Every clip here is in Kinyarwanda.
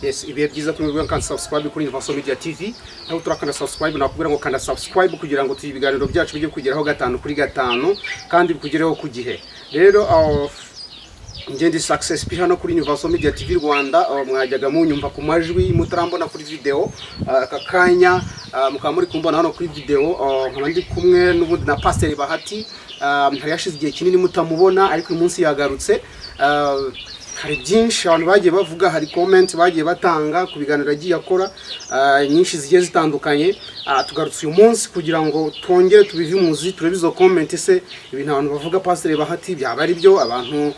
Yes, ibihe byiza kuri mwebwe. Kandi subscribe kuri Universal Media TV. Naho turakanda subscribe, nakubwira ngo kanda subscribe kugira ngo ibiganiro byacu bijye kugeraho gatanu kuri gatanu kandi bikugereho ku gihe. Rero ngende Success P hano kuri Universal Media TV Rwanda. Mwajyaga munyumva ku majwi mutarambona kuri video. Aka kanya mukaba muri kumbona hano kuri video. Nkaba ndi kumwe n'ubundi na Pastor Bahati. Hari hashize igihe kinini mutamubona, ariko uyu munsi yagarutse. Hari byinshi abantu bagiye bavuga, hari comment bagiye batanga ku biganiro yagiye akora, nyinshi zigiye zitandukanye. Tugarutse uyu munsi kugira ngo twongere tubive imuzi, turebe izo comment. Se ibintu abantu bavuga Pastor Bahati byaba ari byo? Abantu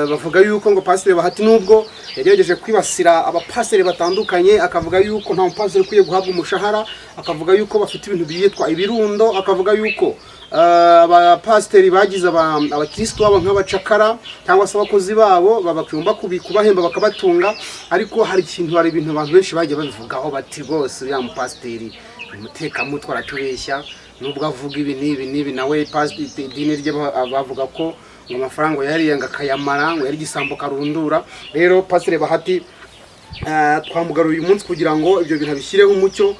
bavuga yuko ngo Pastor Bahati, nubwo yagerageje kwibasira abapasiteri batandukanye, akavuga yuko nta mupasiteri ukwiye guhabwa umushahara, akavuga yuko bafite ibintu byitwa ibirundo, akavuga yuko abapasiteri bagize abakristo babo nk'abacakara cyangwa se abakozi babo babagomba kubahemba bakabatunga. Ariko hari ikintu, hari ibintu abantu benshi bagiye babivugaho bati: "Rwose uriya mupasiteri ni umutekamutwe, aratubeshya nubwo avuga ibi n'ibi n'ibi." Nawe idini rye bavuga ko ngo amafaranga yariye ngo akayamara, ngo yari igisambo karundura. Rero Pasiteri Bahati twamugaruye uyu munsi kugira ngo ibyo bintu abishyireho umucyo,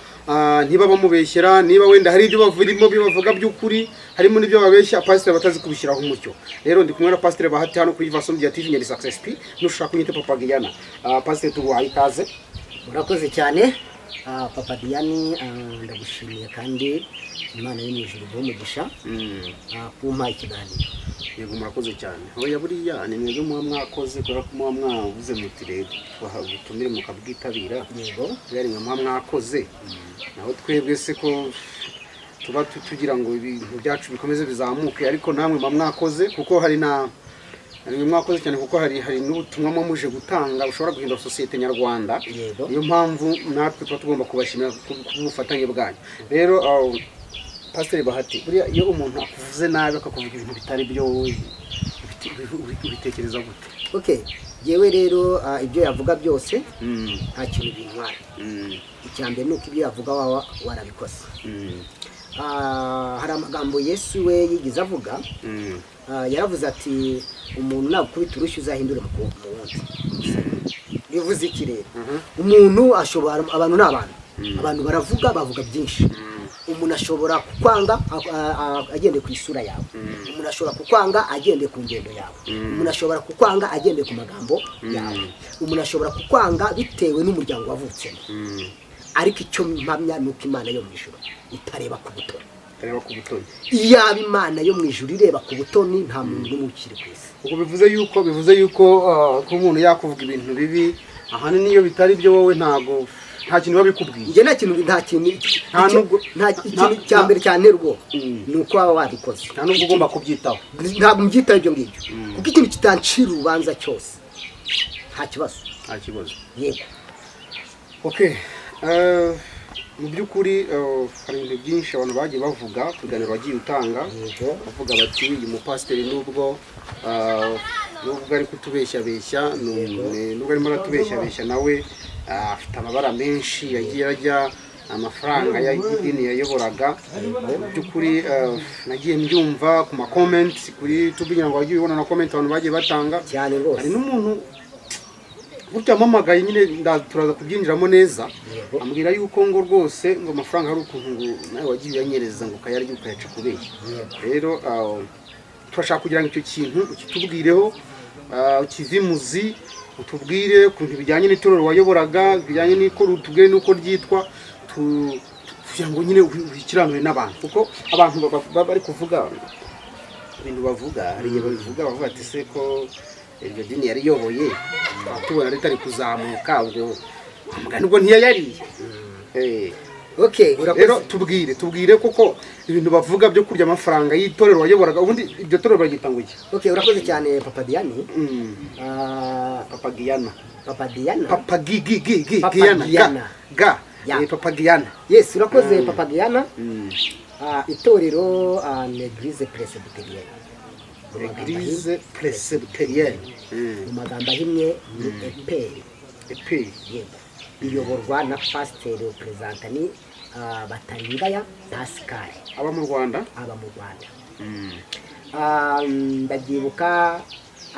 niba bamubeshyera, niba wenda hari ibyo bavurimo bavuga by'ukuri, harimo n'ibyo babeshya, pasiteri batazi kubishyiraho umucyo. Rero ndi kumwe na Pasiteri Bahati hano kuri Universal Media TV. Ngeri Success P, nushaka kunyita Papa Giyana. Pasiteri, tuguhaye ikaze. Murakoze cyane, Papa Diane. Ndagushimiye kandi Imana yo mu ijuru iguhe umugisha kumpa ikiganiro. Yego, murakoze cyane. Oya, buriya ni mwebwe muba mwakoze, kubera ko muba mwavuze muti: "Rero tubaha ubutumire," mukabwitabira. Buriya ni mwe muba mwakoze. Naho twebwe se ko tuba tugira ngo ibintu byacu bikomeze bizamuke, ariko namwe muba mwakoze, kuko hari na hari mwe mwakoze cyane, kuko hari n'ubutumwa muba muje gutanga bushobora guhindura sosiyete nyarwanda. Niyo mpamvu natwe tuba tugomba kubashimira ku bufatanye bwanyu. Rero Pasiteri Bahati, buriya iyo umuntu akuvuze nabi, akakuvuga ibintu bitari byo, wowe ubitekereza gute? Okay, yewe rero, ibyo yavuga byose nta kintu bintwara. Icya mbere ni uko ibyo yavuga waba warabikoze. Hari amagambo Yesu we yigeze avuga. Yaravuze ati: "Umuntu nagukubita urushyi uzahindure mu wundi." Bivuze iki rero? Umuntu ashobora, abantu ni abantu, abantu baravuga, bavuga byinshi. Umuntu ashobora kukwanga agendeye ku isura yawe, umuntu ashobora kukwanga agendeye ku ngendo yawe, umuntu ashobora kukwanga agendeye ku magambo yawe, umuntu ashobora kukwanga bitewe n'umuryango wavutsemo. Ariko icyo mpamya ni uko Imana yo mu ijuru itareba ku butoni. Reba ku butoni. Iyaba Imana yo mu ijuru ireba ku butoni, nta muntu n'umwe ukiri ku isi. Ubwo bivuze yuko kuba umuntu yakuvuga ibintu bibi, ahanini iyo bitari byo, wowe ntago nta kintu biba bikubwiye? Njye nta kintu, nta kintu. Nta nta ikintu cya mbere cyantera ubwoba ni uko waba wabikoze. Nta nubwo ugomba kubyitaho. Ntabwo mbyitaho ibyo ngibyo, kuko ikintu kitancira urubanza cyose nta kibazo. Nta kibazo. Yego. Okay. Mu by'ukuri hari ibintu byinshi abantu bagiye bavuga ku biganiro wagiye utanga. Bavuga bati: "Uyu mupasiteri nubwo ari kutubeshyabeshya, nubwo arimo aratubeshyabeshya, nawe afite amabara menshi, yagiye ajya amafaranga y'idini yayoboraga." Mu by'ukuri nagiye mbyumva ku ma comment kuri YouTube, ngira ngo wagiye ubona na comment abantu bagiye batanga. Cyane rwose. Hari n'umuntu burya mpamagaye nyine, turaza kubyinjiramo neza, ambwira yuko ngo rwose ngo amafaranga hari ukuntu ngo nawe wagiye uyanyereza, ngo ukayarya, ukayaca kubeshya. Rero turashaka kugira ngo icyo kintu ukitubwireho, ukive imuzi, utubwire ku bintu bijyanye n'itorero wayoboraga, bijyanye n'uko, utubwire n'uko ryitwa, kugira ngo nyine wikiranure n'abantu, kuko abantu bari kuvuga ibintu bavuga, hari igihe babivuga bavuga ati: "Se ko iryo dini yariyoboye tukaba tubona ritari kuzamuka, ubwo umugani ubwo ntiyayariye?" Okay, urakoze. Rero tubwire kuko ibintu bavuga byo kurya amafaranga y'itorero wayoboraga, ubundi iryo torero baryita ngo iki? Okay, urakoze cyane, Papa Diane. Papa Giyana. Papa Diana. Papa Gi Gi Gi Gi Papa Giyana ga. Giyana. Ga. Ya. Papa Giyana. Yes, urakoze, Papa Diana. Itorero ni Église Presbytérienne. Mu magambo Église Presbytérienne. Mu magambo ahinnye ni EPR. EPR. Yego, iyoborwa na pasiteri perezida ni Bataringaya Pascal. Aba mu Rwanda? Aba mu Rwanda. Ndabyibuka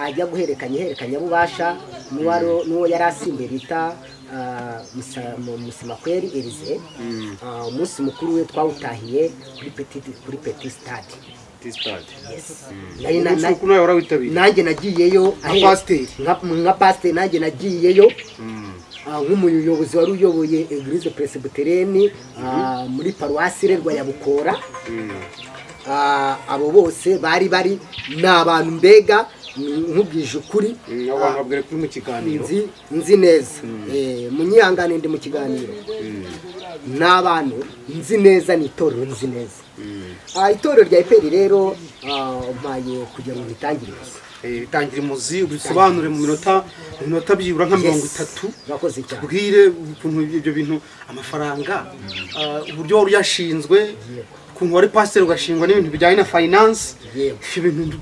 Ajya guhererekanya ihererekanyabubasha n'uwo yari asimbuye bita Musemakweri Elize. Umunsi mukuru we twawutahiye kuri Petit Stade. Yes. Umunsi mukuru nawe warawitabiriye? Nanjye nagiyeyo. Nka pasiteri? Nka pasiteri nanjye nagiyeyo, nk'umuyobozi wari uyoboye Église Presbytérienne muri paruwasi Rerwa ya Bukora. Abo bose bari ni abantu mbega nkubwije ukuri. Abo bantu babwire kuri mu kiganiro. Nzi neza. Munyihangane, ndi mu kiganiro. Ni abantu nzi neza, ni itorero nzi neza. Itorero rya EPR rero, mpaye kugira ngo ritangire gusa. Tangira imuzi, ubisobanure mu minota byibura nka mirongo Yes. itatu. Urakoze cyane. Tubwire ukuntu ibyo bintu, amafaranga, uburyo wari uyashinzwe, ukuntu wari pasiteri ugashingwa n'ibintu bijyanye na finance. Ibyo bintu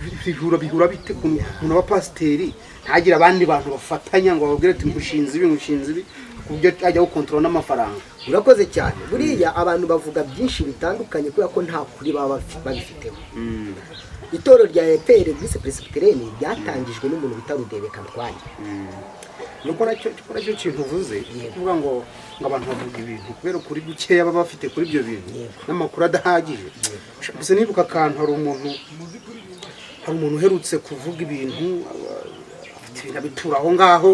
bihura bite? Ukuntu umuntu aba pasiteri ntagire abandi bantu bafatanya ngo bababwire ati nkushinze ibi, nkushinze ibi, ku buryo ajya gukontorora n'amafaranga. Urakoze cyane. Buriya abantu bavuga byinshi bitandukanye kubera ko nta kuri baba babifiteho. Itorero rya EPR, Église Presbytérienne, ryatangijwe n'umuntu bita Rudebeka Antoine. Nuko nacyo kintu uvuze, kuvuga ngo abantu bavuga ibintu kubera ukuri gukeya baba bafite kuri ibyo bintu n'amakuru adahagije. Gusa nibuka akantu, hari umuntu uherutse kuvuga ibintu, afite ibintu abitura aho ngaho,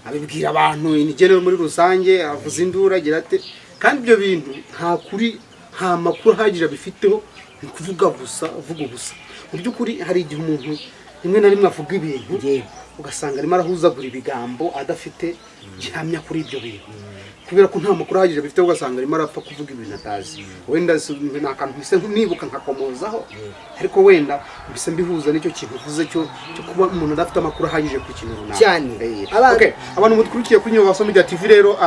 abibwira abantu imigenero muri rusange, avuza induru agira ate, kandi ibyo bintu nta kuri, nta makuru ahagije abifiteho, ni ukuvuga gusa, uvuga ubusa. Mu by'ukuri hari igihe umuntu rimwe na rimwe avuga ibintu, ugasanga arimo arahuzagura ibigambo adafite gihamya kuri ibyo bintu, kubera ko nta makuru ahagije abifiteho, ugasanga arimo arapfa kuvuga ibintu atazi. Wenda ni akantu mpise nibuka nkakomozaho, ariko wenda mpise mbihuza n'icyo kintu uvuze cyo kuba umuntu adafite amakuru ahagije ku kintu runaka. Cyane. Okay, abantu mudukurikiye kuri Nyoba Media TV rero,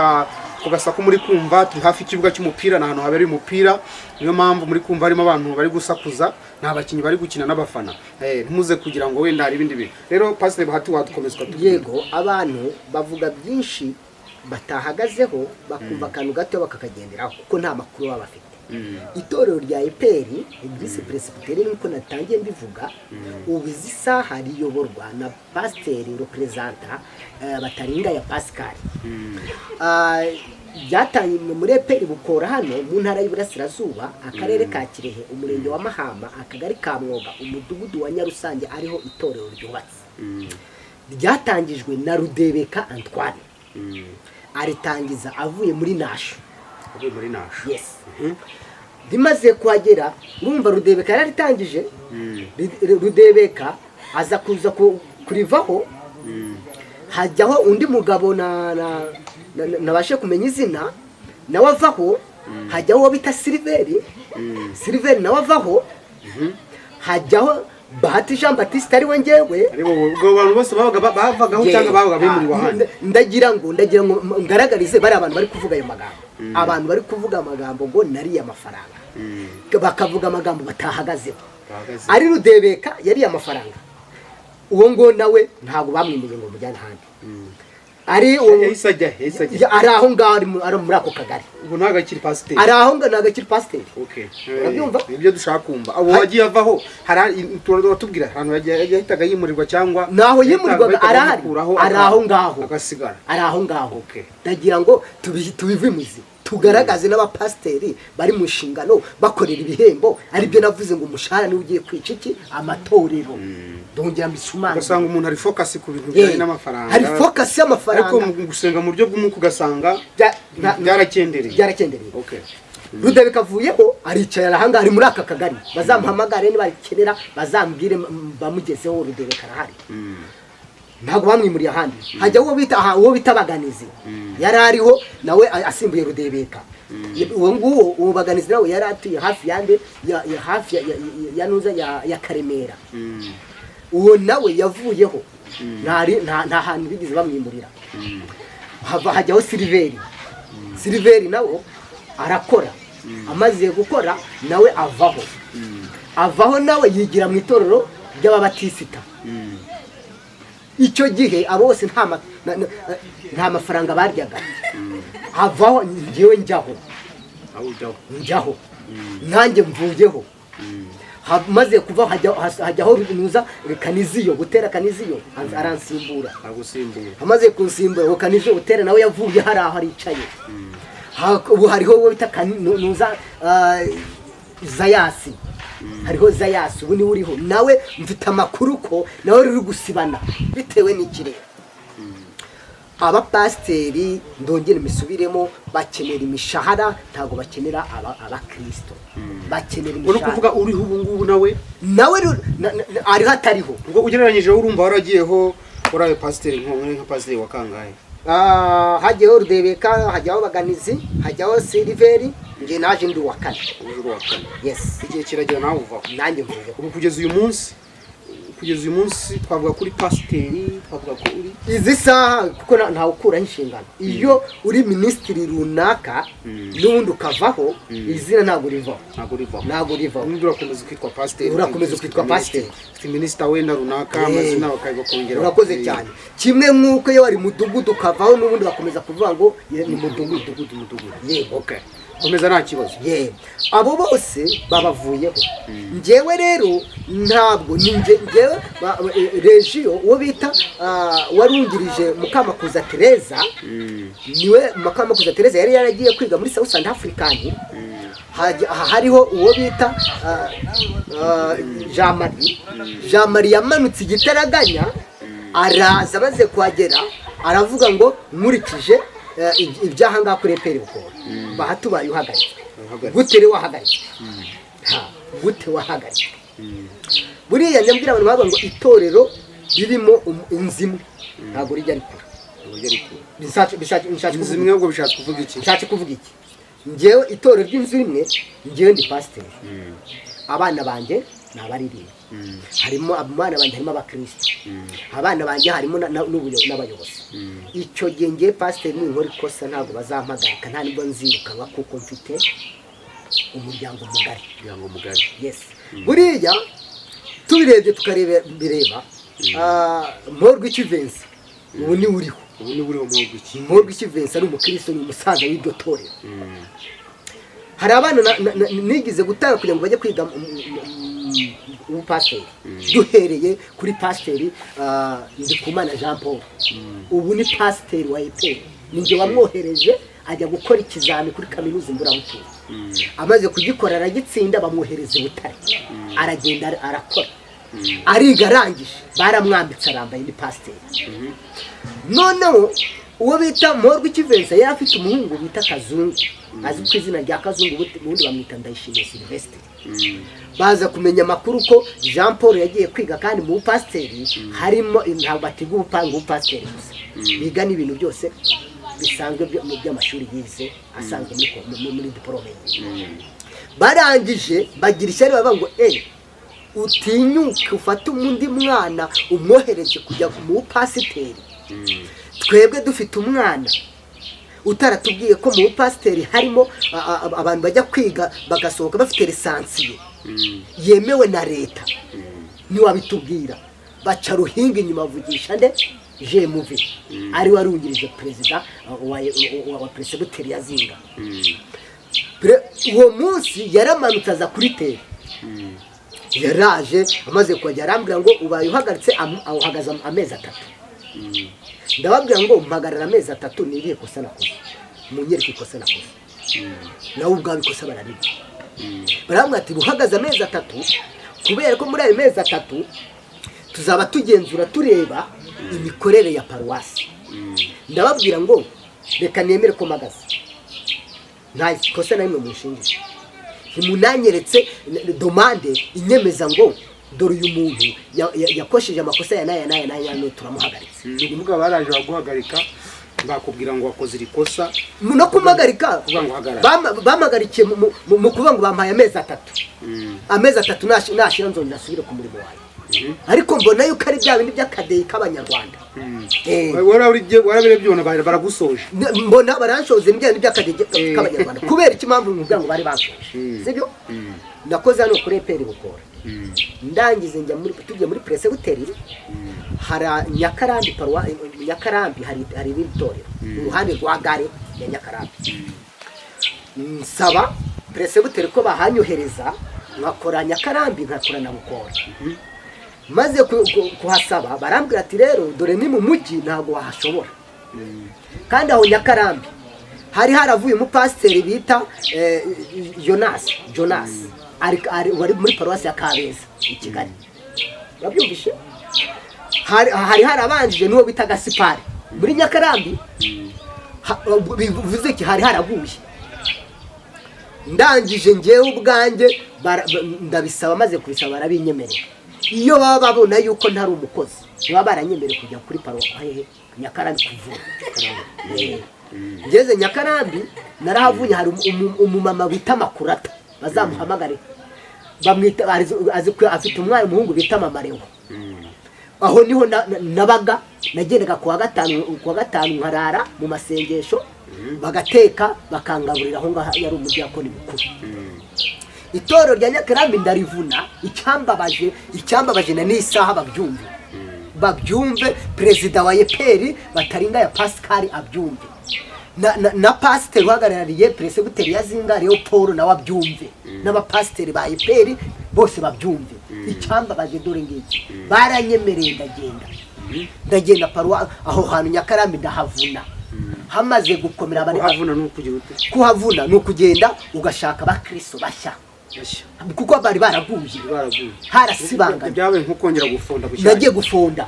ku gasaku muri kumva, turi hafi y'ikibuga cy'umupira, ni ahantu habereye umupira, niyo mpamvu muri kumva harimo abantu bari gusakuza, ni abakinnyi bari gukina n'abafana. Ntimuze kugira ngo wenda hari ibindi bintu. Rero Pasiteri Bahati, wadukomeza ukatubwira. Yego, abantu bavuga byinshi batahagazeho, bakumva akantu gato bakakagenderaho kuko nta makuru baba bafite. Itorero rya EPR, Église Presbytérienne, nkuko natangiye mbivuga, ubu izi saha riyoborwa na pasiteri représentant Bataringaya Pascal. Byatangiye muri EPR Bukora hano mu Ntara y'Iburasirazuba, Akarere ka Kirehe, Umurenge wa Mahama, Akagari ka Mwoga, Umudugudu wa Nyarusange, ariho itorero ryubatse. Ryatangijwe na Rudebeka Antoine, aritangiza avuye muri Nasho. Avuye muri Nasho. Yes. Rimaze kuhagera, urumva Rudebeka yararitangije. Rudebeka aza kuza kurivaho, hajyaho undi mugabo nabashe kumenya izina, nawe avaho, hajyaho uwo bita Siliveri. Siliveri nawe avaho, hajyaho Bahati Jean Baptiste, ari we ngewe. Ari wowe. Ubwo abantu bose babaga bavagaho cyangwa babaga bimuriwe ahandi? Ndagira ngo ngaragarize bariya abantu bari kuvuga ayo magambo, abantu bari kuvuga amagambo ngo nariye amafaranga, bakavuga amagambo batahagazeho. Bahagaze. Ari Rudebeka yariye amafaranga, uwo ngo nawe ntabwo bamwimuye ngo mujyane ahandi. Ari uwo Yahise ajya he? Yahise ajya? Ari aho ngaho, ari muri ako kagari. Ubwo ntabwo akiri pasiteri? Ari aho ngaho, ntabwo akiri pasiteri. Okay. Urabyumva? Nibyo dushaka kumva. Abo wagiye avaho, hari turatubwira ahantu yahitaga yimurirwa cyangwa Naho yimurirwaga bahitaga arahari. bamukuraho Ari aho ngaho. agasigara. Ari aho ngaho. Ndagira ngo tubive imuzi, tugaragaze n'abapasiteri bari mu nshingano bakorera ibihembo, aribyo navuze ngo umushahara niwe ugiye kwica iki amatorero. Ndongera mbishumange. Ugasanga umuntu ari focus ku bintu bijyanye n'amafaranga. Hari focus y'amafaranga. Ariko mu gusenga mu buryo bw'umwuka ugasanga byarakendereye. Byarakendereye. Rudebeka avuyeho, aricaye ahangaha, ari muri aka kagari. Bazamuhamagare nibakenera, bazambwire bamugezeho. Rudebeka arahari, ntabwo bamwimuriye ahandi. Hajya uwo bita, aha, uwo bita Baganizi, yari ariho nawe asimbuye Rudebeka. Uwo nguwo, uwo Baganizi nawe yari atuye hafi yande ya hafi ya nuza ya Karemera. Uwo nawe yavuyeho, nta hantu bigeze bamwimurira. Hava hajyaho Siliveri. Siliveri nawe arakora, amaze gukora nawe avaho, nawe yigira mu itorero ry'ababatisita. Icyo gihe abo bose nta mafaranga baryaga. Havaho ngewe njyaho. Aho ujyaho. Njyaho nanjye mvuyeho. Maze kuva hajyaho nuza Kaniziyo Butera, Kaniziyo aransimbura. Agusimbura. Amaze kunsimbura, uwo Kaniziyo Butera nawe yavuye hari aho aricaye. Ubu hariho uwo bita nuza Zayasi, hariho Zayasi ubu niwe uriho. Nawe mfite amakuru ko nawe ruri gusibana bitewe n'ikirere. Abapasiteri, ndongera imisubiremo, bakenera imishahara, ntabwo bakenera abakristo, bakenera Uri imishahara. kuvuga uriho ubu ngubu nawe? Nawe ariho atariho. Ubwo ugereranyije urumva waragiyeho uraye pasiteri nka pasiteri wa kangahe? Ah, hagiyeho Rudebeka, hajyaho Baganizi, hajyaho Siliveri, njye naje ndi uwa kane. Uje uri uwa kane. Yes. Igihe kiragera nawe uvaho. Nanjye mvuyeho. Ubu kugeza uyu munsi twavuga kuri pasiteri, twavuga ko uri Izi saha, kuko ntawe ukuraho inshingano. Iyo uri minisitiri runaka n'ubundi ukavaho, izina ntabwo rivaho. Ntabwo rivaho. Ntabwo rivaho. Ubundi urakomeza ukitwa pasiteri. Urakomeza ukitwa pasiteri. Ufite minisita wenda runaka, amazina bakayakongera. Urakoze cyane. Kimwe nk'uko iyo wari mudugudu ukavaho, n'ubundi bakomeza kuvuga ngo ni mudugudu. Mudugudu, mudugudu. Yego. Okay, komeza, nta kibazo. Yewe, abo bose babavuyeho. Njyewe rero ntabwo ni nge, njyewe regiyo uwo bita warungirije Mukamakuza Tereza, niwe Mukamakuza Tereza yari yaragiye kwiga muri South African. Hariho uwo bita Jean Marie. Jean Marie yamanutse igitaraganya araza, amaze kuhagera aravuga ngo nkurikije ibyaha ngaha kuri EPR Bukora bahatubaye uhagaritswe. Uhagaritswe. Gute rero wahagaritswe? Ha, gute wahagaritswe? Buriya nyabwira abantu bavuga ngo itorero ririmo inzu imwe ntabwo rijya rikura. Uburyo rikura. Bishatse Inzu kuvuga imwe, ubwo bishatse kuvuga iki? Nshatse kuvuga iki? Njyewe itorero ry'inzu imwe, njyewe ndi pasiteri, abana banjye ni abaririmbyi, harimo abana banjye, harimo abakristo, abana banjye harimo n'abayobozi. Icyo gihe ngiye pasiteri ninkora ikosa ntabwo bazampagarika, nta nibwo nzirukanwa, kuko mfite umuryango mugari. Umuryango mugari. Yes. Buriya tubirebye tukareba bireba Mporwiki Vincent ubu niwe uriho. Ubu ni buriho Mporwiki. Mporwiki Vincent ari umukristo, ni umusaza w'iryo torero. Hari abana nigize gutanga kugira ngo bajye kwiga ubupasiteri, duhereye kuri pasiteri Ndikumana Jean Paul, ubu ni pasiteri wa EPR. Ni njye wamwohereje ajya gukora ikizami kuri kaminuza Imburabuturo. Amaze kugikora aragitsinda, bamwohereza i Butare, aragenda arakora, ariga, arangije baramwambitse, arambaye, ni pasiteri. Noneho uwo bita Mporwiki Vincent yari afite umuhungu bita Kazungu, azwi ku izina rya Kazungu, ubundi bamwita Ndayishimiye Sylvestre. Baza kumenya amakuru ko Jean Paul yagiye kwiga, kandi mu bupasiteri harimo, ntabwo batiga ubupasiteri gusa, biga n'ibintu byose bisanzwe mu by'amashuri yize asanzwe muri diporome ye. Barangije bagira ishyari, bavuga ngo utinyuke ufate undi mwana umwohereje kujya mu bupasiteri, twebwe dufite umwana utaratubwiye ko mu bupasiteri harimo abantu bajya kwiga bagasohoka bafite lisansiye yemewe na leta, ntiwabitubwira. Baca ruhinga inyuma, bavugisha nde? Jemuve ari warungirije perezida wa peresibuteri ya Zinga. Uwo munsi yaramanutse aza kuri terrain, yaraje, amaze kuhagera arambwira ngo ubaye uhagaritse, awuhagaze amezi 3. Ndababwira ngo mpagarara amezi 3 ni irihe kosa nakoze? Munyereke ikosa nakoze. Nawe ubwawe ikosa bararibwa. Barambwira ati buhagaze amezi 3 kubera ko muri ayo mezi 3 tuzaba tugenzura, tureba imikorere ya paruwasi. Ndababwira ngo reka nemere ko mpagaze, nta kosa na rimwe munshinjije, ntimunanyeretse demande inyemeza ngo dore uyu muntu yakosheje amakosa ya n'aya n'aya n'aya n'aya, turamuhagaritse. Ni ukuvuga baraje baguhagarika, bakubwira ngo wakoze iri kosa? No kumuhagarika. Kuvuga ngo hagarara. Bampagarikiye mu kuvuga ngo bampaye amezi 3. Amezi 3 nashira nzongera asubire ku murimo wawe. Ariko mbona yuko ari bya bindi by'akadeyi k'abanyarwanda. Warabirebye ubona baragusoje. Mbona baranshoze, ni bya bindi by'akadeyi k'abanyarwanda. Kubera iki? Impamvu nkubwira ngo bari banshoje, sibyo? Nakoze hano kuri EPR Bukora, ndangize njya muri, tugiye muri presebuteri hari Nyakarambi, paruwa Nyakarambi, hari irindi torero uruhande rwa gare ya Nyakarambi. Nsaba presebuteri ko bahanyohereza. Nkakora Nyakarambi, nkakora na Bukora. Maze kuhasaba barambwira ati: "Rero dore ni mu mujyi, ntabwo wahashobora." Kandi aho Nyakarambi hari haravuye umupasiteri bita Jonas. Jonas wari muri paruwasi ya Kabeza i Kigali, urabyumvishe? Hari harabanjije n'uwo bita Gasipari muri Nyakarambi. Bivuze iki? Hari haraguye. Ndangije ngewe ubwanjye ndabisaba, maze kubisaba barabinyemerera. Iyo baba babona yuko ntari umukozi, baba baranyemereye kujya kuri paruwasi hehe? Nyakarambi kuvura. Ngeze Nyakarambi narahavuye. Hari umumama bita Makurata, bazamuhamagare, bamwita azi ko afite umwana umuhungu bita Mama Lewo. Aho niho nabaga. Nagendaga kuwa gatanu, kuwa gatanu nkarara mu masengesho, bagateka bakangaburira aho ngaho. Yari umudiyakoni mukuru. Itorero rya Nyakarambi ndarivuna. Icyambabaje na n'isaha babyumve, babyumve, perezida wa EPR Bataringa ya Pascal abyumve, na pasiteri uhagarariye peresibuteri ya Zinga Leo Paul nawe abyumve, n'abapasiteri ba EPR bose babyumve. Icyambabaje dore ngiki: baranyemereye ndagenda, ndagenda paruwa aho hantu Nyakarambi ndahavuna. Hamaze gukomera bari Kuhavuna ni ukugira ute? Kuhavuna ni ukugenda ugashaka abakristo bashya. Bashya. Kuko bari baraguye. Baraguye. Harasibanganye. Byabaye nko kongera gufonda bushyashya. Nagiye gufonda,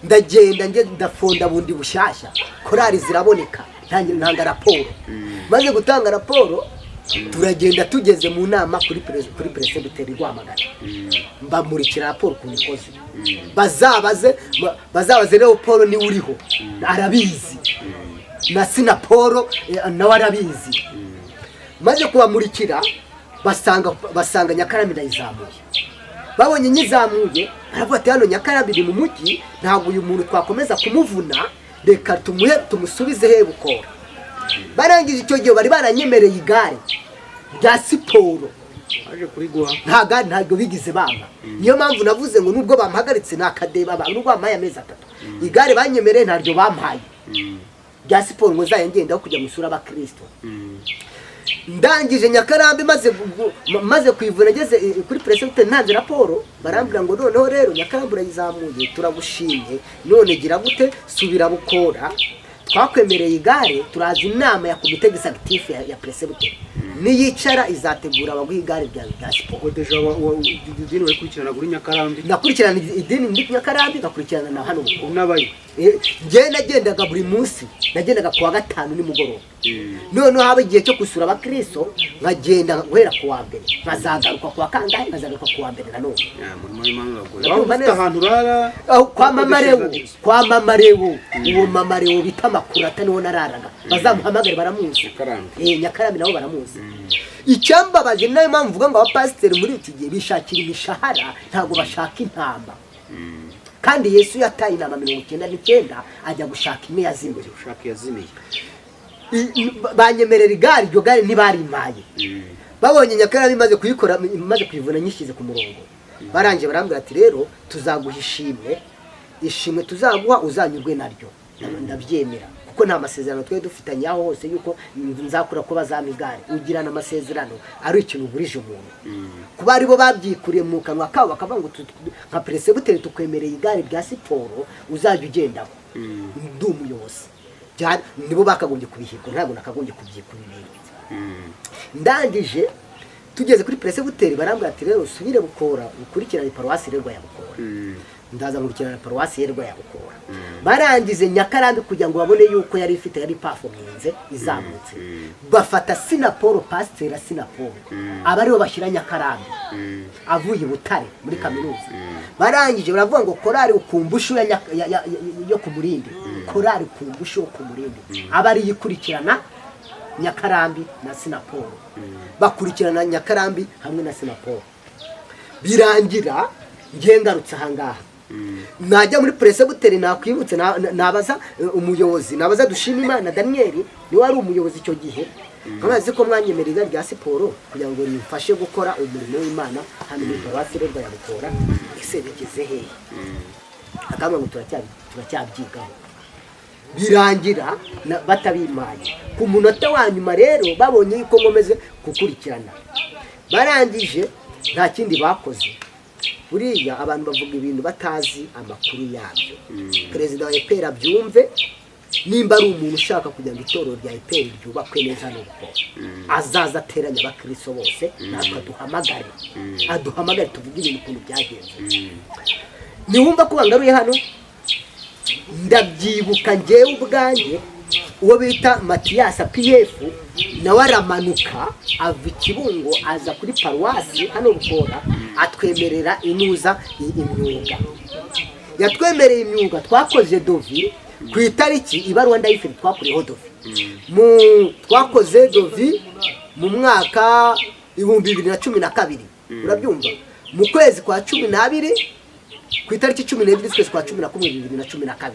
ndagenda nge ndafonda bundi bushyashya, korali ziraboneka, ntanga raporo. Maze gutanga raporo turagenda, tugeze mu nama kuri peresibuteri Rwamagana, mbamurikira raporo ukuntu ikoze. Bazabaze Leo Paul niwe uriho arabizi, na Sina Paul nawe arabizi. Maze kubamurikira basanga Nyakarambi ndayizamuye. Babonye nyizamuye baravuga ati: "Hano Nyakarambi iri mu mujyi, ntabwo uyu muntu twakomeza kumuvuna, reka tumuhe tumusubize he? Bukora." Barangije icyo gihe bari baranyemereye igare rya siporo. Aje kuriguha? Nta gare, ntabwo bigize bampa. Niyo mpamvu navuze ngo nubwo bampagaritse ni akadeba, nubwo bampaye amezi 3, igare banyemereye ntaryo bampaye rya siporo ngo nzajya ngendaho kujya gusura abakristo. Ndangije Nyakarambi, maze kuyivura, ngeze kuri peresibuteri ntanze raporo, barambwira ngo: "Noneho rero Nyakarambi urayizamuye, turagushimye. None gira gute? Subira Bukora, twakwemereye igare. Turaza inama ya komite exécutive ya peresibuteri niyicara izategura abaguha igare rya siporo." Ubwo déjà idini warikurikirana kuri Nyakarambi? Nakurikirana idini ndi Nyakarambi, ngakurikirana na hano Bukora. Unabayo? Njyewe nagendaga buri munsi, nagendaga kuwa gatanu nimugoroba. Noneho haba igihe cyo gusura abakristo, nkagenda guhera ku wa mbere, nkazagaruka ku wa kangahe? Nkazagaruka ku wa mbere nanone. Ya, umurimo w'Imana uragoye. Ndakumva Waba ufite neza. ahantu urara? Aho kwa Mama Lewo, kwa Mama Lewo, uwo Mama Lewo bita Makurata niho nararaga. Bazamuhamagare, baramuzi. Nyakarambi. Eh, Nyakarambi nabo baramuzi. Icyambabaje, nayo mpamvu mvuga ngo abapasiteri muri iki gihe bishakira imishahara, ntabwo bashaka intama. Kandi Yesu yataye intama 99 ajya gushaka imwe yazimiye. Ushaka yazimiye. Banyemerera igare, iryo gare ntibarimpaye. Babonye Nyakarambi imaze kuyikora, imaze kuyivuna, nyishyize ku murongo, barangije barambwira ati: "Rero tuzaguha ishimwe, ishimwe tuzaguha uzanyurwe naryo." Ndabyemera kuko nta masezerano twari dufitanye aho hose yuko nzakura ko bazampa igare. Ugirana amasezerano ari ikintu ugurije umuntu. Kuba aribo babyikuriye mu kanwa kabo bakavuga ngo nka peresibuteri tukwemereye igare rya siporo uzajya ugendaho, ndi umuyobozi. Nibo bakagombye kubihigura, ntabwo nakagombye kubyikubibera. Ndangije tugeze kuri peresibuteri barambwira ati: "Rero usubire Bukora ukurikirane paruwasi rerwa ya Bukora." Ndaza nkurikirana paruwasi yerwa ya Bukora. Barangize Nyakarambi kugira ngo babone yuko yari ifite, yari pafominze izamutse, bafata Sinapolo, pasiteri Sinapolo, aba aribo bashyira Nyakarambi, avuye i Butare muri kaminuza. Barangije baravuga ngo korari Ukumbushu yo ku Murindi, korari Ukumbushu yo ku Murindi aba ariyo ikurikirana Nyakarambi na Sinapolo. Bakurikirana Nyakarambi hamwe na Sinapolo. Birangira ngiye ngarutse ahangaha, najya muri peresibuteri nakwibutse nabaza umuyobozi, nabaza Dushima Imana Daniel, niwe wari umuyobozi icyo gihe, nkabazi ko mwanyemerera igare rya siporo kugira ngo rimfashe gukora umurimo w'Imana hano muri paruwasi rerwa ya Bukora, ese bigeze hehe? Akambwira ngo turacyabyigaho. Birangira batabimpaye. Ku munota wa nyuma rero babonye yuko nkomeze gukurikirana, barangije Nta kindi bakoze. Buriya abantu bavuga ibintu batazi amakuru yabyo. Perezida wa EPR abyumve, nimba ari umuntu ushaka kugira ngo itorero rya EPR ryubakwe neza, nuko azaza ateranya abakristo bose, natwe aduhamagare, aduhamagare tuvuge ibintu ukuntu byagenze. Niwumva ko bangaruye hano, ndabyibuka ngewe ubwanjye, uwo bita Matiyasi PF nawe aramanuka ava i Kibungo aza kuri paruwasi hano Rukora, atwemerera inuza imyuga. Yatwemereye imyuga, twakoze devis ku itariki, ibaruwa ndayifite, twakuriyeho devis mu twakoze devis mu mwaka 2012, urabyumva, mu kwezi kwa 12, ku itariki 12 z'ukwezi kwa 11 2012,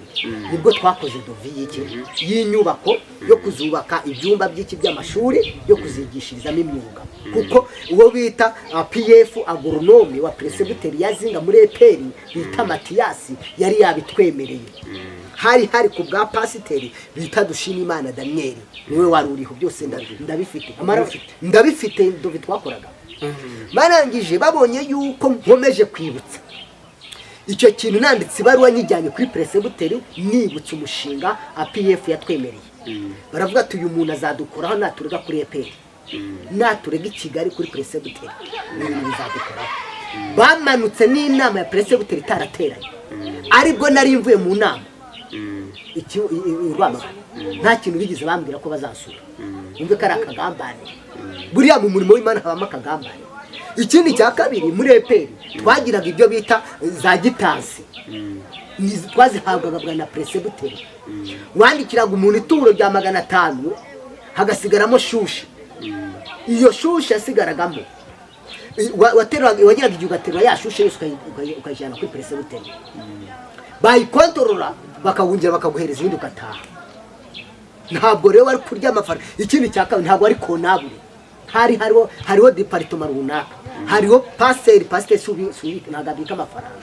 nibwo twakoze devis y'iki, y'inyubako yo kuzubaka ibyumba by'iki, by'amashuri yo kuzigishirizamo imyuga, kuko uwo bita PF agronome wa presbytery ya Zinga muri EPR bita Matiyasi yari yabitwemereye. Hari ku bwa pasiteri bita Dushimimana Daniel, niwe wari uriho. Byose ndabifite. Ndabifite devis twakoraga. Barangije babonye yuko nkomeje kwibutsa icyo kintu, nanditse ibaruwa nyijyanye kuri presbytery nibutsa umushinga APF yatwemereye, baravuga ati: "Uyu muntu azadukoraho naturega kuri EPR, naturega i Kigali kuri presbytery, ibintu bizadukoraho." Bamanutse n'inama ya presbytery itarateranye, aribwo nari mvuye mu nama i Rwamagana. Nta kintu bigeze bambwira ko bazansura. Wumve ko ari akagambane. Buriya mu murimo w'Imana habamo akagambane. Ikindi cya kabiri, muri EPR twagiraga ibyo bita za quittance. Twazihabwaga bwa na presbytery. Wandikiraga umuntu ituro rya 500, hagasigaramo shushi. Iyo shushi yasigaragamo, wageraga igihe ugaterura ya shushe yose, ukayijyana kuri presbytery, bayikontorora, bakawongera bakaguhereza ibindi, ugataha. Ntabwo rero wari kurya amafaranga. Ikindi cya kabiri, ntabwo ari comptable. Hariho département runaka, hariho pasiteri. Pasiteri subi ntabwo abika amafaranga.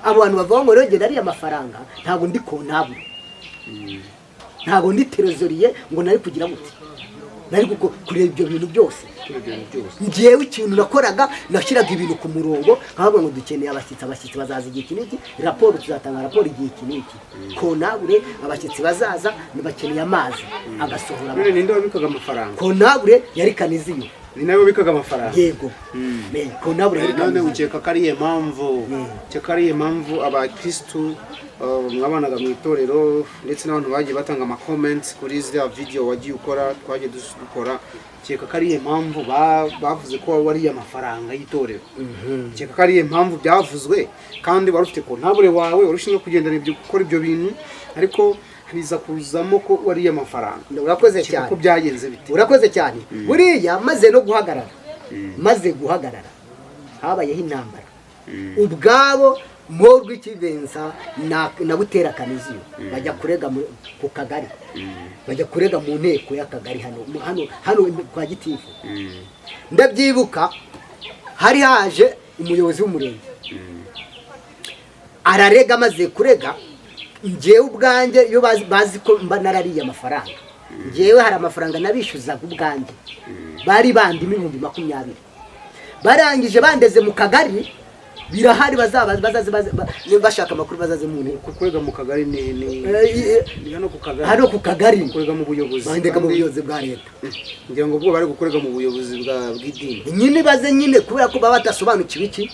Abo bantu bavuga ngo rero genda ariya mafaranga, ntabwo ndi comptable, ntabwo ndi trésorier, ngo nari kugira gute, nari kureba ibyo bintu byose. Ibyo bintu byose. Njyewe ikintu nakoraga, nashyiraga ibintu ku murongo, nkavuga ngo dukeneye abashyitsi, abashyitsi bazaza igihe iki n'iki, raporo tuzatanga raporo igihe iki n'iki, comptable, abashyitsi bazaza bakeneye amazi, agasohora. None ninde wabikaga amafaranga? Comptable yari Kaniziyo. Ni nawe wabikaga amafaranga? Yego. Comptable yari None Kaniziyo. ukeka ko ari iyo mpamvu, ukeka ko ari iyo mpamvu abakirisitu mwabanaga mu itorero ndetse n'abantu bagiye batanga ama comments kuri ziriya video wagiye ukora, twagiye dukora, ukeka ko ari iyo mpamvu bavuze ko wariye amafaranga y'itorero? Ukeka ko ari iyo mpamvu byavuzwe, kandi wari ufite comptable wawe wari ushinzwe kugendana ibyo, gukora ibyo bintu, ariko biza kuzamo ko wariye amafaranga? Urakoze Ukeka cyane. ko byagenze bite? Urakoze cyane. Buriya maze no guhagarara, maze guhagarara, habayeho intambara ubwabo. Morw'ikivensa na Butera Kaniziyo bajya kurega ku kagari, bajya kurega mu nteko y'akagari hano hano kwa gitifu. Ndabyibuka, hari haje umuyobozi w'umurenge, ararega. Amaze kurega, njyewe ubwanjye iyo bazi ko mba narariye amafaranga, njyewe hari amafaranga nabishyuzaga ubwanjye, bari bandimo 20,000. Barangije bandeze mu kagari, birahari, bazaba bazaze bashaka amakuru, bazaze mu nteko. Kurega mu kagari ni ni hano ku kagari? Hano ku kagari. Kurega mu buyobozi? Bandega mu Kandi buyobozi bwa leta. Ngira ngo ubwo bari gukorega mu buyobozi bw'idini. Nyine baze nyine, kubera ko baba badasobanukiwe iki,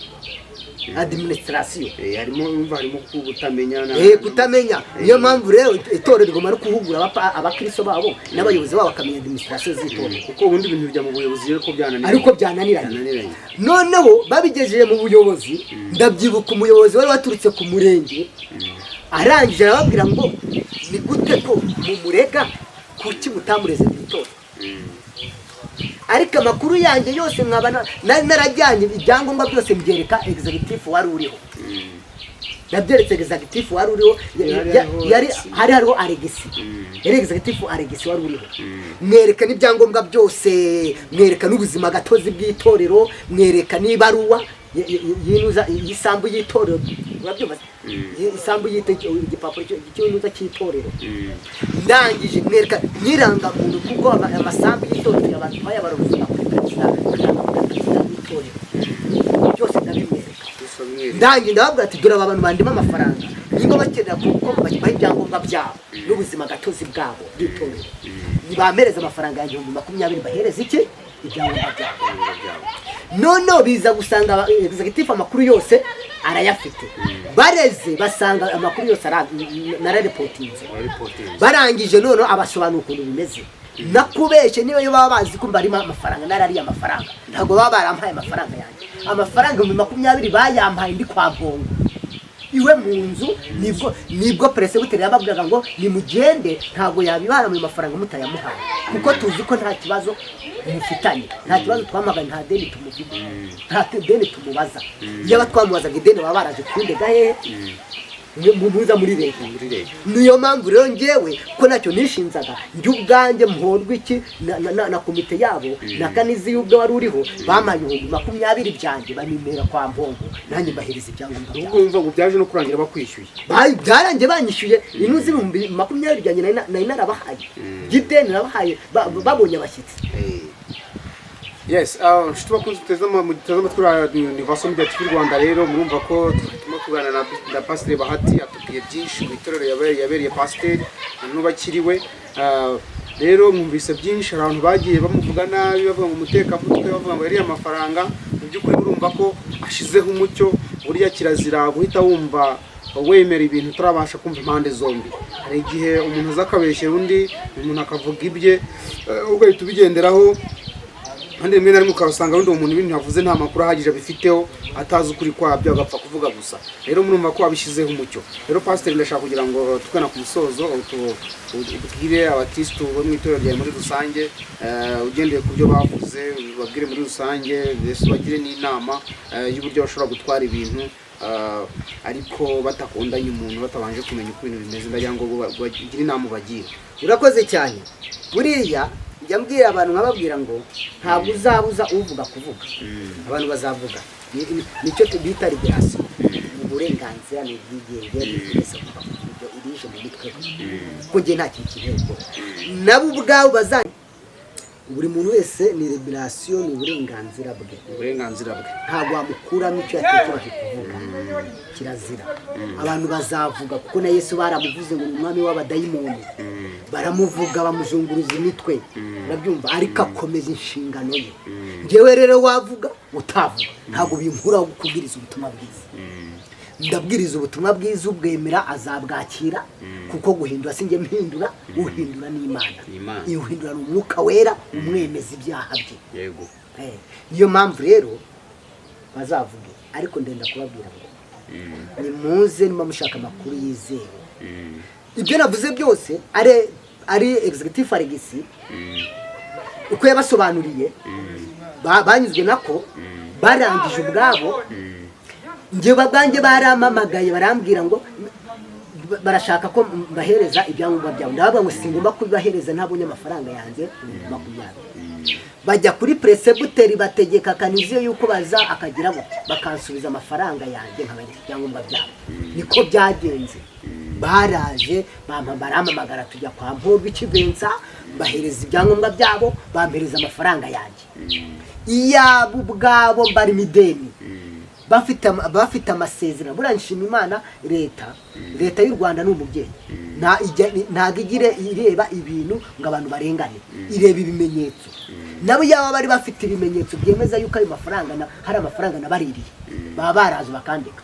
administration. Harimo, umva, harimo kutamenya Kutamenya. Niyo mpamvu rero itorero rigomba no guhugura abakristo babo n'abayobozi babo, bakamenya administration z'itorero. Kuko ubundi ibintu bijya mu buyobozi rero ko byananiranye. Ariko byananiranye. Byananiranye. Noneho babigejeje mu buyobozi, ndabyibuka umuyobozi wari waturutse ku murenge arangije arababwira ngo: "Ni gute ko mumurega? Kuki mutamureze mu itora?" Ariko amakuru yanjye yose nkaba nari narajyanye ibyangombwa byose, mbyereka executive wari uriho. Nabyeretse executive wari uriho. Yari hariho Yari Alexis. hari hariho Alegisi, yari executive Alegisi wari uriho. Mwereka n'ibyangombwa byose, mwereka n'ubuzima gatozi bw'itorero, mwereka n'ibaruwa yinuza y'isambu y'itorero, urabyumva? Isambu igipapuro cy'inuza cy'itorero. Ndangije mwereka nyirangamuntu, kuko amasambu y'itorero abantu twayabaruza kuri perezida, perezida w'itorero. itorero, byose ndabimwereka. Ndangiye ndababwira ati: "Dore aba bantu bandimo amafaranga, niba bakenera ko babaha ibyangombwa byabo n'ubuzima gatozi bwabo bw'itorero, nibampereza amafaranga yanjye 20,000, bahereza iki ibyangombwa byabo." Noneho biza gusanga executive amakuru yose arayafite. Bareze basanga amakuru yose nararepotinze. Barangije noneho abasobanura ukuntu bimeze. Nakubeshye, niba yo baba bazi ko mbarimo amafaranga, narariye amafaranga, ntabwo baba barampaye amafaranga yanjye. Amafaranga 20,000 bayampaye ndi kwa Mpongo iwe mu nzu. Nibwo peresibuteri yababwiraga ngo nimugende, ntabwo yabibara mu mafaranga mutayamuhaye, kuko tuzi ko nta kibazo mufitanye, nta kibazo twamaganye, nta deni tumufite, nta deni tumubaza. Iyo twamubazaga ideni, baba baraje kundega hehe? Muza muri leta. Muri leta. Niyo mpamvu rero njyewe ko nacyo nishinzaga, njye ubwanjye muhorwa iki na komite yabo na Kanizi y'ubwo wari uriho, bampaye 20,000 byanjye, banimera kwa Mpongo, nanjye mbahereza ibyangombwa byabo. Ubwo wumva ngo byaje no kurangira bakwishyuye? Byarangiye banyishyuye inuzi 20,000 byanjye nari narabahaye by'ideni, narabahaye babonye abashyitsi. Yes, inshuti bakunze muteze amatwi Radio Universal Media TV Rwanda, rero murumva ko turimo kuganira na Pasiteri Bahati. Atubwiye byinshi mu itorero yabereye pasiteri na n'ubu akiriwe. Rero mwumvise byinshi. Hari abantu bagiye bamuvuga nabi, bavuga ngo umutekamutwe, bavuga ngo yariye amafaranga. Mu by'ukuri urumva ko ashizeho umucyo. Burya kirazira guhita wumva wemera ibintu utarabasha kumva impande zombi. Hari igihe umuntu aza akabeshyera undi, umuntu akavuga ibye, ugahita ubigenderaho, kandi rimwe na rimwe ukabasanga wenda uwo muntu ibintu yavuze nta makuru ahagije abifiteho, atazi ukuri kwabyo, agapfa kuvuga gusa. Rero murumva ko wabishyizeho umucyo. Rero pasiteri, ndashaka kugira ngo tugana ku musozo, ubwire abakirisitu bo mu itorero ryawe muri rusange, ugendeye ku byo bavuze, ubabwire muri rusange, mbese ubagire n'inama y'uburyo bashobora gutwara ibintu, ariko batakundanye umuntu batabanje kumenya uko ibintu bimeze. Ndagira ngo bagire inama ubagira. Urakoze cyane. Buriya njya mbwira abantu, nkababwira ngo ntabwo uzabuza uvuga kuvuga, abantu bazavuga. Nicyo bita liberation, ni uburenganzira, ni ubwigenge, buri wese agomba kuvuga ibyo irije mu mutwe we, kuko njye nta kintu kintera ubwoba. Nabo ubwabo baza, buri muntu wese ni liberation, ni uburenganzira bwe. Uburenganzira bwe. Ntabwo wamukuramo icyo yatekereje kuvuga, kirazira. Abantu bazavuga, kuko na Yesu baramuvuze ngo ni umwami w'abadayimoni, baramuvuga, bamuzunguruza imitwe, urabyumva, ariko akomeza inshingano ye. Njyewe rero wavuga utavuga, ntabwo binkuraho kubwiriza ubutumwa bwiza. Ndabwiriza ubutumwa bwiza, ubwemera azabwakira, kuko guhindura si njye mpindura, uhindura ni Imana. Ni Imana. Uhindura ni Umwuka Wera umwemeza ibyaha bye. Niyo mpamvu rero bazavuge, ariko ndenda kubabwira ngo nimuze niba mushaka amakuru yizewe. Ibyo navuze byose, ari executive Alegisi uko yabasobanuriye, banyuzwe nako, barangije ubwabo. Njyewe ubwanjye barampamagaye, barambwira ngo barashaka ko mbahereza ibyangombwa byabo. Ndabavuga ngo singomba kubibahereza ntabonye amafaranga yanjye 20,000. Bajya kuri peresebuteri, bategeka Kaniziyo yuko baza akagira gutya, bakansubiza amafaranga yanjye, nkabereka ibyangombwa byabo. Niko byagenze, baraje barampamagara, tujya kwa Mpurwa Ikivensa, mbahereza ibyangombwa byabo, bampereza amafaranga yanjye. Iyabo ubwabo mbarimo ideni, bafite amasezerano. Buriya nshima Imana, leta y'u Rwanda ni umubyeyi. Ntabwo igire ireba ibintu ngo abantu barengane, ireba ibimenyetso. Nabo yaba bari bafite ibimenyetso byemeza yuko ayo mafaranga hari amafaranga nabaririye, baba baraje bakandika,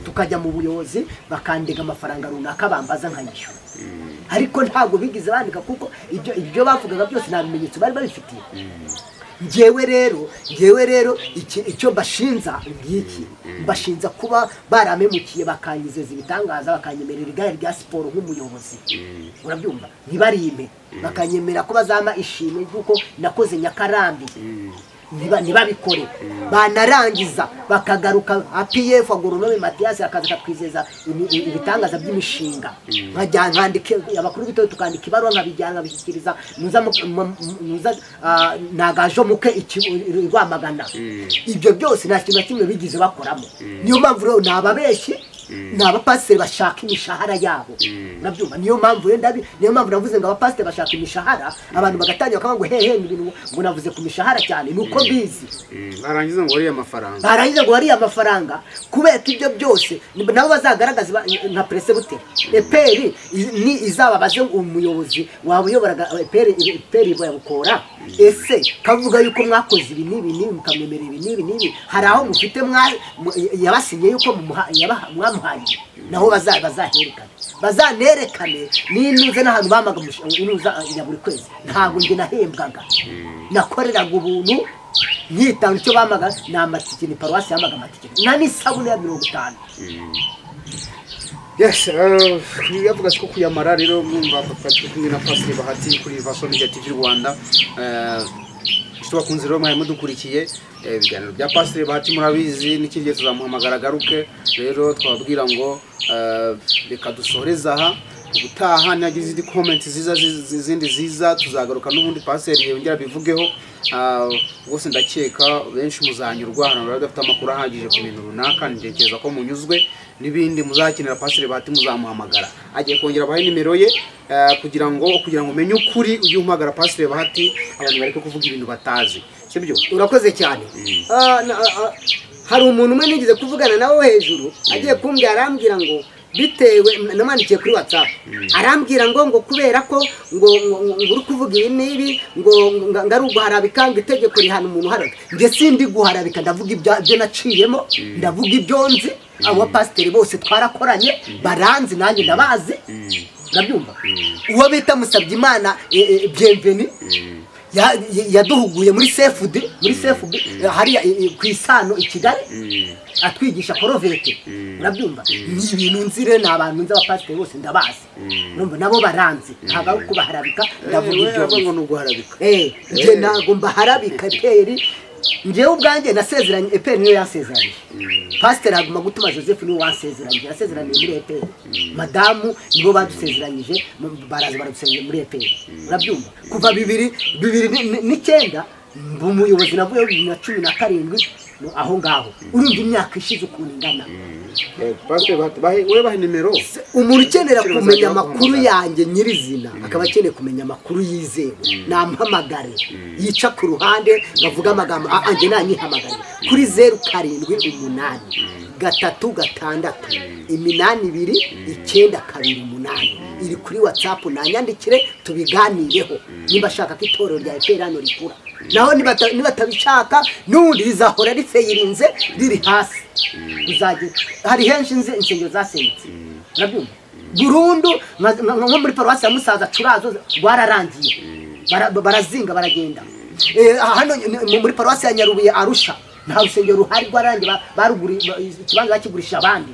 tukajya mu buyobozi, bakandega amafaranga runaka bambaza, nkayishyura. Ariko ntabwo bigeze bandika, kuko ibyo bavugaga byose nta bimenyetso bari babifitiye. Njyewe rero icyo mbashinza ngiki: mbashinza kuba baramemukiye, bakanyizeza ibitangaza, bakanyemerera igare rya siporo nk'umuyobozi, urabyumva, ntibarime, bakanyemera ko bazampa ishimwe ry'uko nakoze Nyakarambi, ntibabikore. Banarangiza bakagaruka, APF agoronome Matiyasi akaza akatwizeza ibitangaza by'imishinga, nkajya nkandika, abakuru b'itorero tukandika ibaruwa, nkabijyana nkabishyikiriza muza Ntagajo muke Rwamagana. Ibyo byose nta kintu na kimwe bigize bakoramo. Niyo mpamvu rero ni ababeshyi. Ni abapasiteri bashaka imishahara yabo, urabyumva? Niyo mpamvu rero niyo mpamvu navuze ngo abapasiteri bashaka imishahara, abantu bagatangira bakavuga ngo hehe, ni ibintu ngo navuze ku mishahara cyane, ni uko mbizi. Barangiza ngo wariye amafaranga. Barangiza ngo wariye amafaranga. Kubera ko ibyo byose nabo bazagaragaza nka prese bute EPR ni izababaze umuyobozi waba uyoboraga EPR, EPR ya Bukora, ese kavuga yuko mwakoze ibi n'ibi n'ibi, mukamwemerera ibi n'ibi n'ibi, hari aho mufite yabasinye yuko mwamuhaye? Naho bazaherekane, bazanerekane n'inuze n'ahantu bamaga inuza ya buri kwezi. Ntabwo njye nahembwaga, nakoreraga ubuntu, nkitanga. Icyo bamaga ni amatike, ni paruwasi yamaga amatike nta n'isabune ya 50. Yes, yavuga ko kuyamara rero. Mwumva papa, turi kumwe na Pastor Bahati kuri Vaso Media TV Rwanda. Inshuti bakunze rero mwari mudukurikiye, ibiganiro bya Pastor Bahati murabizi, n'ikindi gihe tuzamuhamagara agaruke. Rero twababwira ngo reka dusoreze aha. Ubutaha nihagira izindi comment ziza, izindi ziza, tuzagaruka n'ubundi Pastor yongera bivugeho. Rwose ndakeka benshi muzanyurwa. Hano baba badafite amakuru ahagije ku bintu runaka, ntekereza ko munyuzwe. N'ibindi muzakenera Pastor Bahati muzamuhamagara, agiye kongera abahe nimero ye, kugira ngo umenye ukuri ujye uhamagara Pastor Bahati. Abantu bareke kuvuga ibintu batazi, sibyo? Urakoze cyane. Hari umuntu umwe nigeze kuvugana nawe hejuru, agiye kumbwira, arambwira ngo bitewe, namwandikiye kuri WhatsApp, arambwira ngo kubera ko ngo uri kuvuga ibi n'ibi, ngo ari uguharabika, ngo itegeko rihana umuntu uharabika. Njye sindi guharabika, ndavuga ibyo naciyemo, ndavuga ibyo nzi. Abo bapasiteri bose twarakoranye, baranzi, nanjye ndabazi, urabyumva? Uwo bita Musabyimana Bienvenu yaduhuguye muri CFD, muri CFB hariya ku Isano i Kigali, atwigisha Corvette, urabyumva? Ni ibintu nzi rero, ni abantu nzi, abapasiteri bose ndabazi, urumva? Nabo baranzi. Ntabwo ari ukubaharabika, ndavuga ibyo Aravuga ngo nzi. Ni uguharabika. Njye ntabwo mbaharabika. EPR njyewe ubwanjye nasezeranye, EPR niyo yansezeranyije. Pasiteri Haguma Gutuma Joseph niwe wansezeranyije, yasezeraniye muri EPR. Madamu nibo badusezeranyije, baraza baradusezeranya muri EPR, urabyumva? Kuva 2009 mba umuyobozi, navuyeho 2017, aho ngaho urumva imyaka ishize ukuntu ingana. Pastor Bahati, we bahe nimero. Umuntu ukenera Abakiri kumenya bazajya amakuru baguhamagara. yanjye nyirizina, akaba akeneye kumenya amakuru yizewe, nampamagare, yica ku ruhande bavuga amagambo. Njye nanyihamagare kuri 0783 6 8 2 9 2 8, iri kuri WhatsApp. Nanyandikire tubiganireho niba ashaka ko itorero rya EPR hano rikura. Naho nibatabishaka n'ubundi rizahora rifeyirinze, riri hasi. Uzajya hari henshi nzi insengero zasenyutse, urabyumva, burundu, nko muri paruwasi ya Musaza Curazo rwararangiye, barazinga baragenda. Hano muri paruwasi ya Nyarubuye Arusha nta rusengero ruhari, rwararangiye, ikibanza bakigurisha abandi.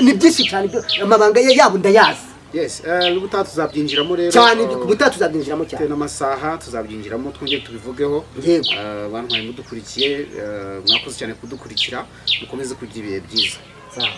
Ni byinshi cyane ibyo, amabanga yabo ndayazi. Yes, ubutaha tuzabyinjiramo rero. Cyane, ubutaha tuzabyinjiramo cyane. Bitewe n'amasaha tuzabyinjiramo, twongere tubivugeho. Yego. Bantu mwari mudukurikiye, mwakoze cyane kudukurikira, mukomeze kugira ibihe byiza. Sawa.